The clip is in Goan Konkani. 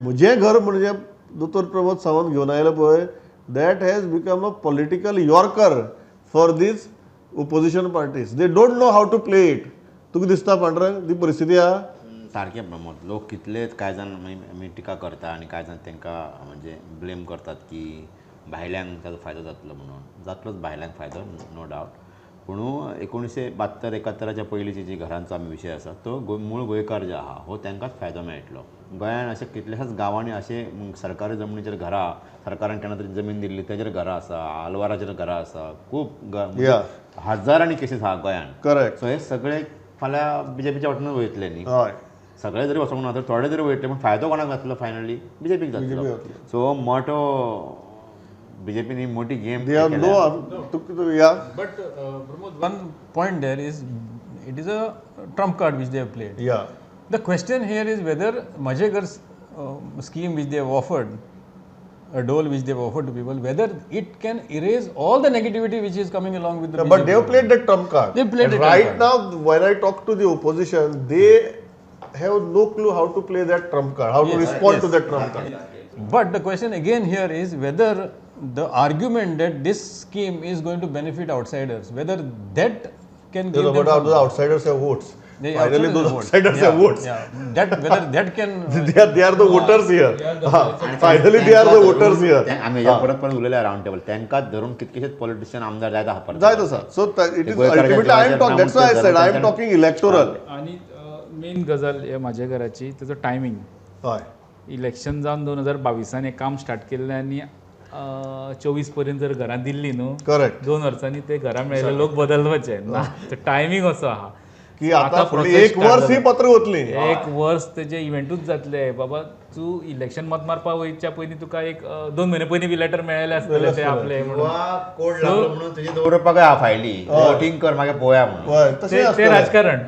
म्हजें घर म्हणजे दोतोर प्रमोद सावंत घेवन आयलो पळय, that has become a political yorker for these opposition parties. They don't know how to play it. तुका दिसता पांडुरंग ती परिस्थिती आहा? सारकें प्रमोद, लोक कितलेच कांय जाण आमी टिका करता आनी कांय जाण तांकां म्हणजे ब्लेम करतात की भायल्यांक ताजो फायदो जातलो म्हणून. जातलोच भायल्यांक फायदो, नो डावट. पूण 1972 71च्या पयलींची जी घरांचो आमी विशय आसा तो मूळ गोंयकार जे आहा हो तांकांच फायदो मेळटलो. गोंयान अशे कितल्याशाच गांवांनी अशे सरकारी जमनीचेर घरां, सरकारान केन्ना तरी जमीन दिल्ली तेजेर घरां आसा, आलवाराचेर घरां आसा, खूब हजारांनी केसीस आहा गोंयान. करेक्ट. सो हे सगळे फाल्यां बीजेपीच्या वाटेनूच वयतले न्ही. सगळे जरी वचोंक ना तर थोडे जरी वयतले, पूण फायदो कोणाक जातलो फायनली? बीजेपीक जातलो. सो मोठो बीजेपीन मोठी game. They have no yeah. But Pramod, one point there is, it is a trump card which they have played. The question here is whether Mhaje Ghar scheme which they have offered, a dole which they have offered to people, whether it can erase all the negativity which is coming along with the But BJP. They have played that trump card. They played And the trump right card. Now, when I talk to the opposition, they have no clue how to play that trump card, how to respond to that trump card. But the question again here is whether the argument that this scheme is going to benefit outsiders, whether that can give No, them but some those outsiders have votes. The Finally, outsiders those have votes. Outsiders have votes. Yeah. That whether that can They are the voters here. Finally, they are the voters here. आमी हेज्या परत परत उलयल्या रावंड टेबल, तांकांच धरून कितकेशेच पॉलिटिशियन आमदार जायत आहा परत. जायत आसा. So it is गोंयकाराच्या ultimately I am जिवाचेर talking. That's why I said I am talking electoral. आनी मेन गजाल हे म्हाज्या घराची, तेजो टायमींग. इलेक्शन जावन 2022an हें काम स्टार्ट केल्लें आनी 24 पर्यंत जर घरां दिल्ली न्हू, करेक्ट 2 वर्सांनी ते घरां मेळिल्ले लोक बदलपाचे ना. टायमींग असो आहा की आता फुडली process एक start वर्स ही जाला. पत्र वतली. एक वर्स तेजे इव्हेंटूच जातले. बाबा, तूं इलेक्शन मत मारपा वयच्या पयलीं तुका एक 2 म्हयने पयलीं बी लेटर मेळ्ळेलें आसतलें ते आपले म्हणून. किंवा कोड लागलो म्हणून तुजी दवरपाक आहा फायली, वोटींग कर, मागीर पळोवया म्हणून. हय, तशें ते आसतलें. राजकारण.